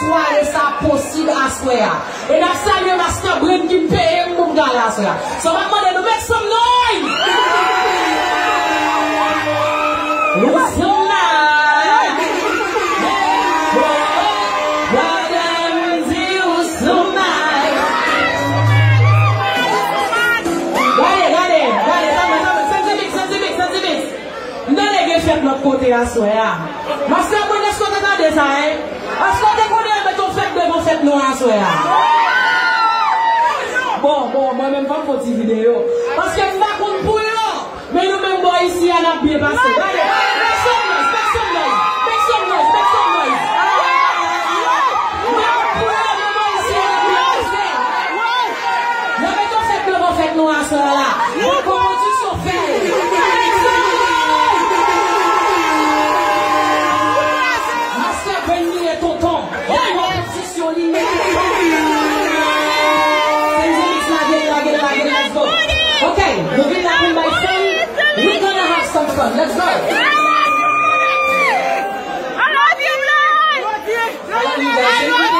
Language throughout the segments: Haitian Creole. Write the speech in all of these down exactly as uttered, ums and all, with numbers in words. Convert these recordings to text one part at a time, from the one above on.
Sware sa posib aswè a. E n ap salye Master Brain ki peye m pou m t ale aswè a. So m ap mande nou make some noise! Ou sou may. Hey, hey, brother, m di ou sou may. Gade, gade, gade, tanmen, tanmen, santi mix, santi mix, santi mix. M tande gen fèt lòt kote aswè a. Master Brain, èske w te tande sa, en? Èske w te konnen yo mete yon fèt devan fèt nou aswè a? Bon, bon, mwen menm, fò m fè yon ti videyo. Paske m pa konn pou yo. Men nou menm bò isi a, n ap byen pase. Gade, make some noise, make some noise, make some noise, make some noise. Mwen konn pou yo, men bò isi a, n ap byen pase. Yo mete yon fèt devan fèt nou aswè a la. Yon konpozisyon fè. Master Brain li ye tonton. Yon konpozisyon li ye tonton. Senzi Mix, lage, lage, lage, let's go. Ok, nou vin la pou n bay fun. We gonna have some fun. Let's go. I love you, Lord. I love you. I love you. I love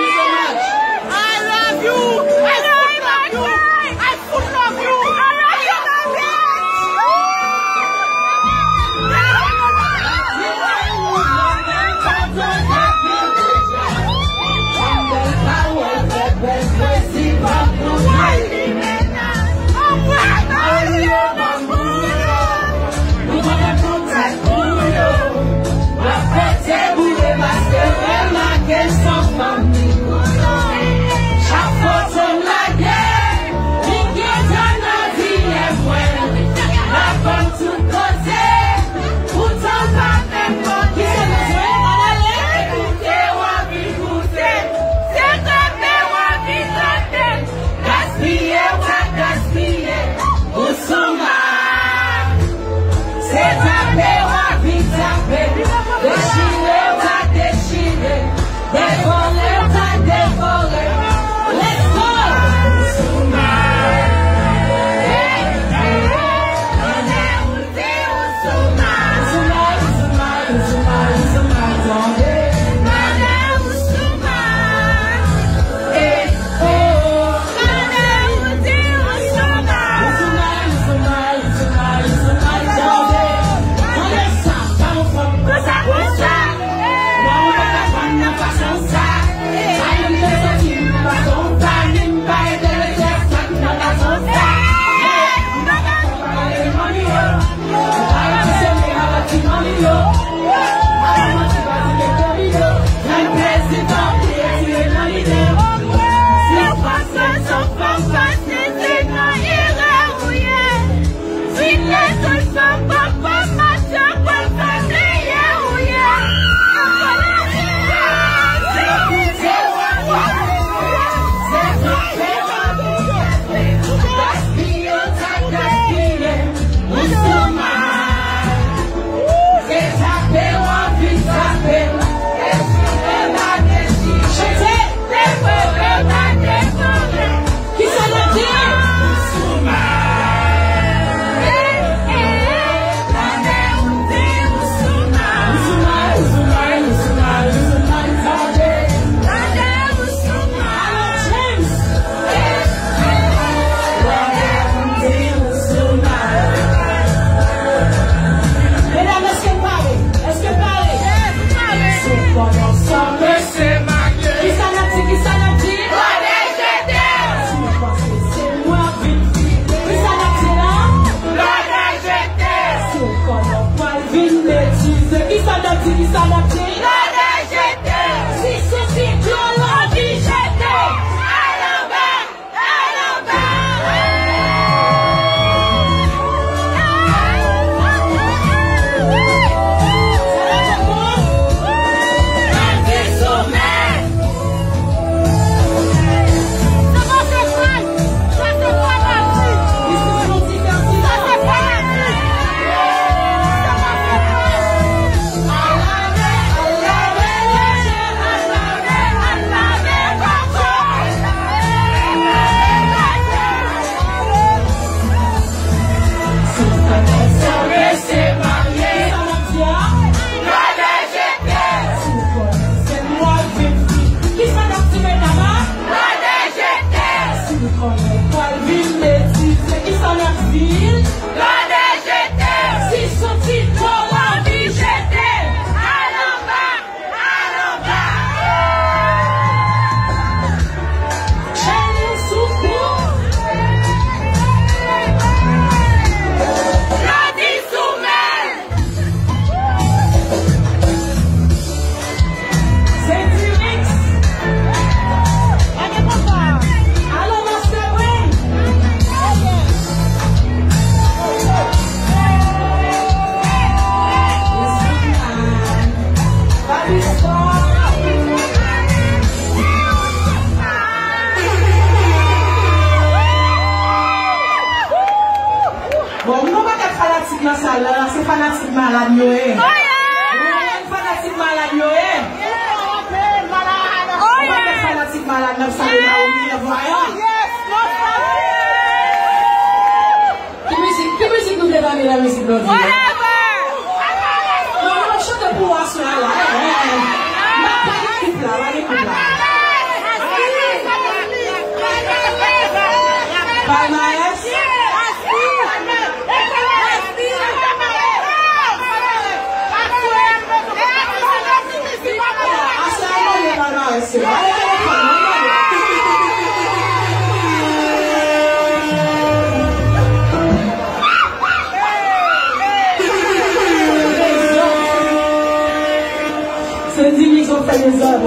you so much. I love you. I full love you. I full love you. I love you, my bitch. Pou yo, w ap fè tè boule paske rèl make san fanmi pou yo. Chak foto m lage, li gentan nan D M mwen. L ap ban m tout kote, poutan l pa menm bòde. Ekoute, w ap vin koute, se trape w ap vin trape. Gaspiye, w ap gaspiye, ou sou may. Se tape, w ap vin tape. Dechire, w ap dechire. Devore, w ap devore. Let's go! Ou sou may. Hey, hey, hey. Tande, ou di ou sou may. Ou sou may, ou sou may, ou sou may, ou sou may, tande. Tande, ou sou may. Hey, oh, oh. Vin lekòl, papa, madanm, papa, mwen ye, ou ye. Ou sou may. Se tape w ap vin tape. Chante. Devore w ap devore. Kisa n ap di? Ou sou may. Tande, ou di ou sou may. Ou sou may, ou sou may, ou sou may, ou sou may, tande. Tande, ou sou may. Alò, James. Medam, èske n pare? Èske n pare? Sou kòman sa mesye maye? Kisa n ap di? Kisa n ap di? Lòdè jete! Si w panse se mwen ap vin fini, kisa n ap di la? Lòdè jete! Sou kòman pral vin betize, kisa n ap di? Kisa n ap di? Lòdè jete! Si se ti dlo la vin jete, al anba! Nan sal la, se fanatik malad yo ye. Ou konprann fanatik malad yo ye. Ou pa fanatik malad n ap salye Naomi, Lèvwayan. Ki mizik, ki mizik nou te tande nan mizik Blondie a? Non, nou ap chante pou ou aswè a la. N ap pale koup la, pale koup la. Palmarès. Sandy Mix ap fè dezòd.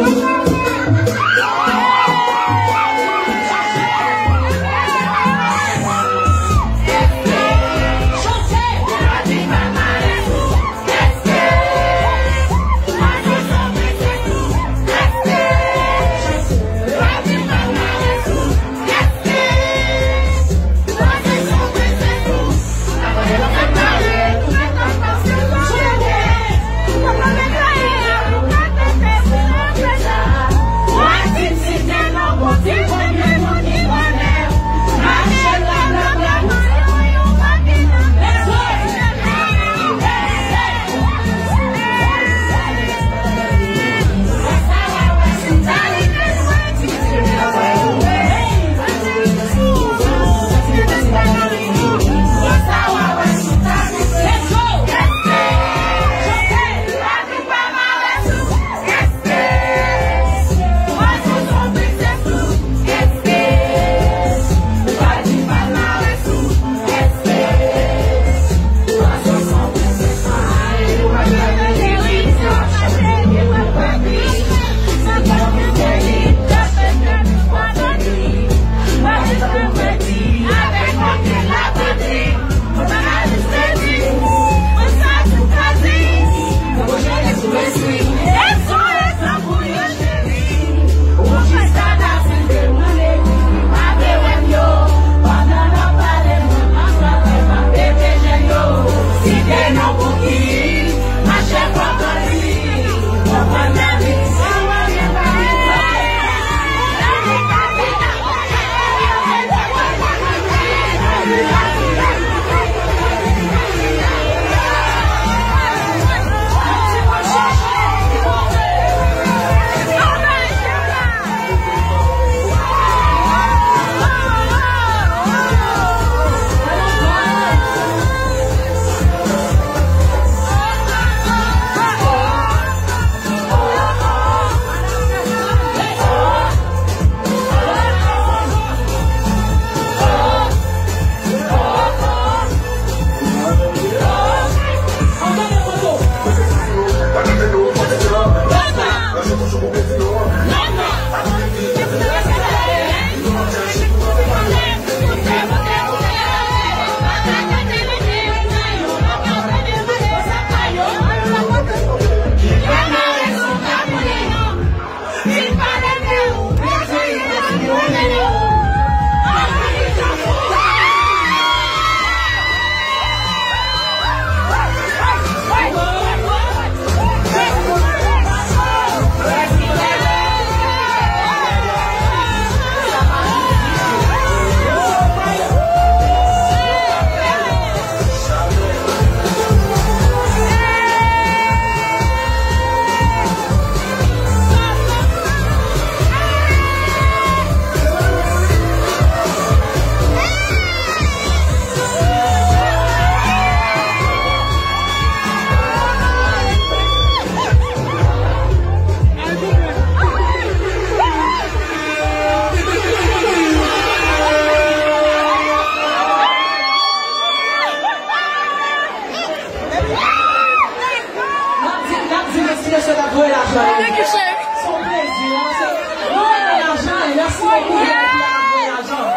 N ap di, n ap di mèsi mesye k ap voye lajan yo. Se yon plezi, wi, paske nou renmen lajan, e mèsi bokou pou lè n ap voye lajan.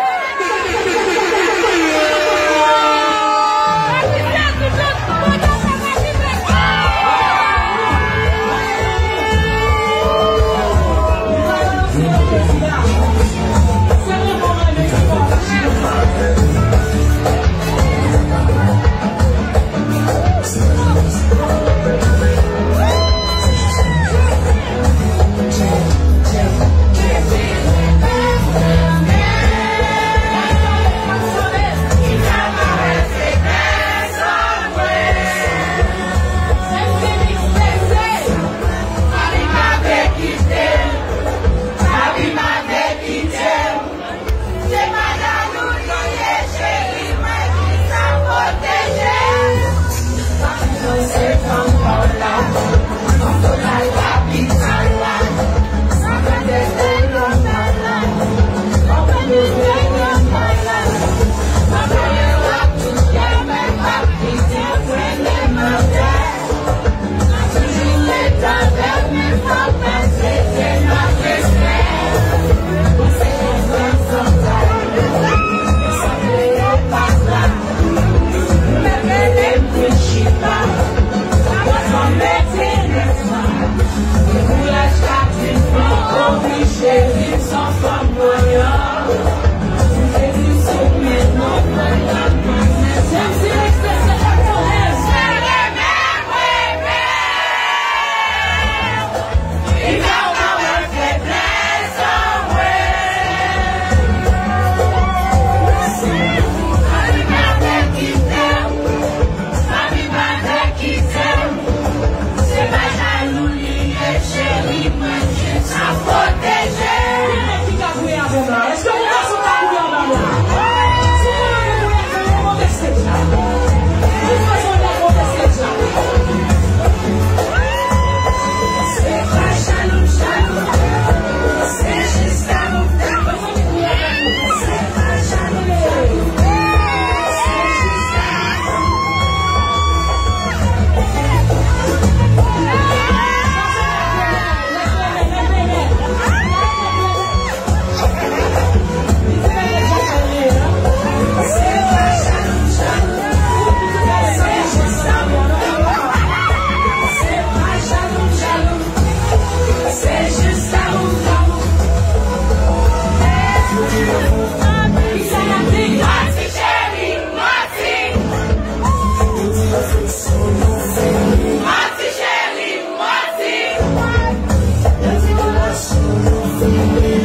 Manti cheri, manti.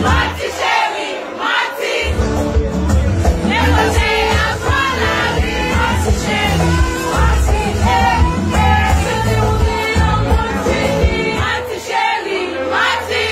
Manti cheri, manti. Negosye a pran lari, manti cheri, manti. Manti cheri, manti. Manti cheri, manti.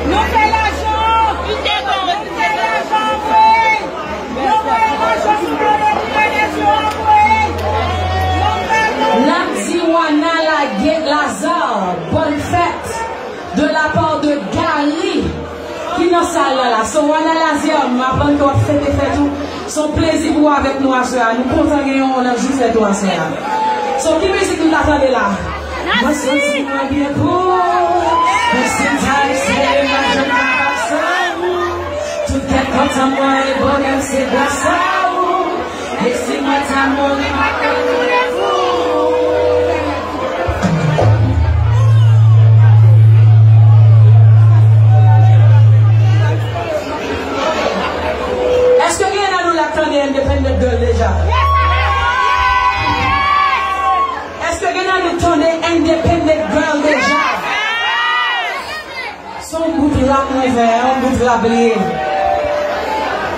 Nou fè lajan! Nou fè lajan, wi! Nou fè lajan sou N A L A di Wana Lage Lazarre, bonne fête de la part de Gary ki nan sal la la. So, Wana Lazarre, m aprann ke w ap fete fèt ou. Se yon plezi pou w avèk nou aswè a. Nou kontan gen yon nan jou fèt ou aswè a. So, ki mizik nou ta tande la? Mwen santi mwen byen pou ou. Mwen santi se m pa janm kapab san ou. Tout kè kontan mwen e bonè m se gras a ou. E si mwen ta mouri, m ap mouri pou ou. Èske gen nan nou la k tande Independent Girl deja? Èske gen nan nou tande Independent Girl deja? Se yon bout rap mwen fè, yon bout rap li ye.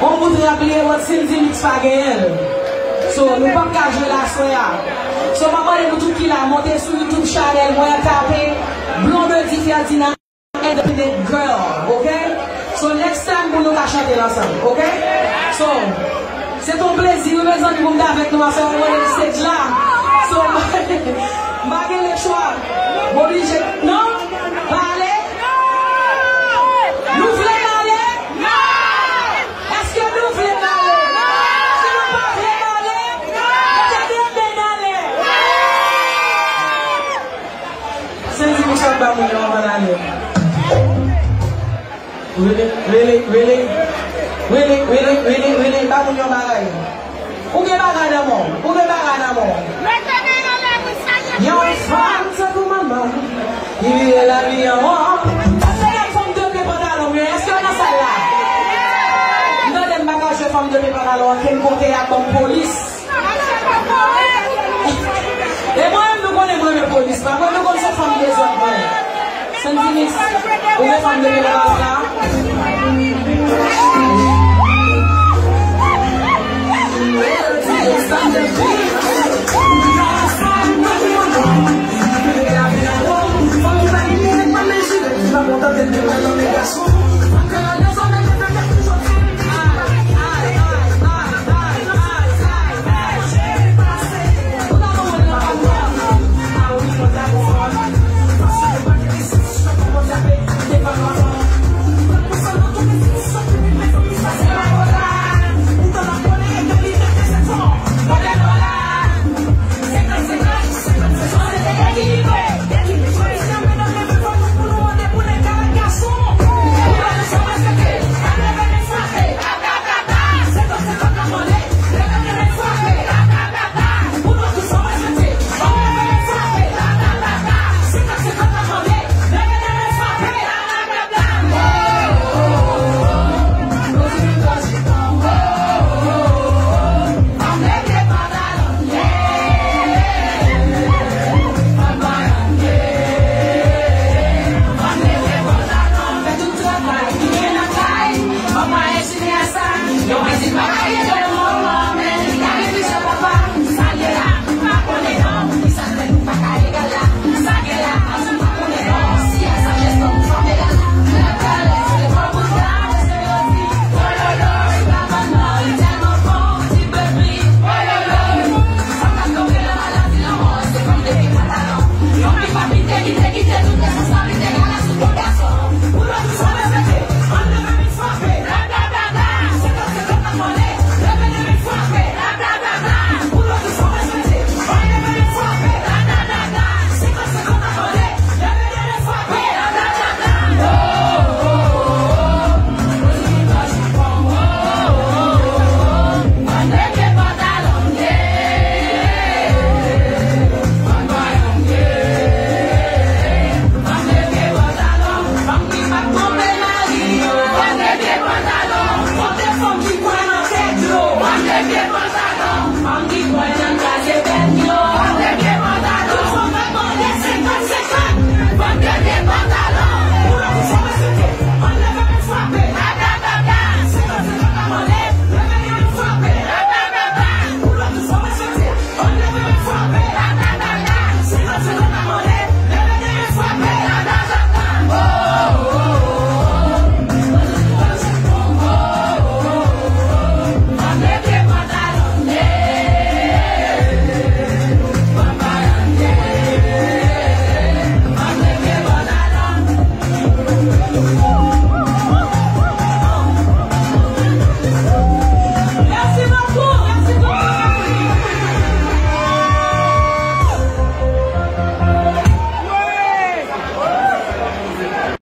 Yon bout rap li ye, but Cindy Mix pa genyen l. So, nou p ap ka jwe l aswè a. So, m ap mande nou tout ki la, monte sou YouTube channel mwen, tape Blondedy Ferdinand Independent Girl, ok? So, next time pou nou ka chante l ansanm, ok? So, se t yon plezi, wi, mezanmi, pou m t avèk nou aswè a, mwen, stage la. So, m pa gen lechwa. M oblije, non? Pa ale? Nou vle n ale? Non! Èske nou vle n ale? Si nou pa vle n ale, nou te dwe n ale. Sezi misye ap ba moun yo anvan n ale. Really, really, really, really, really, really, really, ba moun yo bagay. Ou gen bagay nan men w. Ou gen bagay nan men w. Mete men anlè pou salye. Yon fanm tankou manman m, ki vire lavi an won. Èske gen fanm de pye pantalon m yo? Èske yo nan sal la? M tande m pa ka jwe fanm de pye pantalon an, ke m konte ak banm polis. E mwen menm, nou konnen mwen renmen polis. Pa mwen, nou konn se fanm dezòd mwen. Sandinist, ou gen fanm de pye pantalon?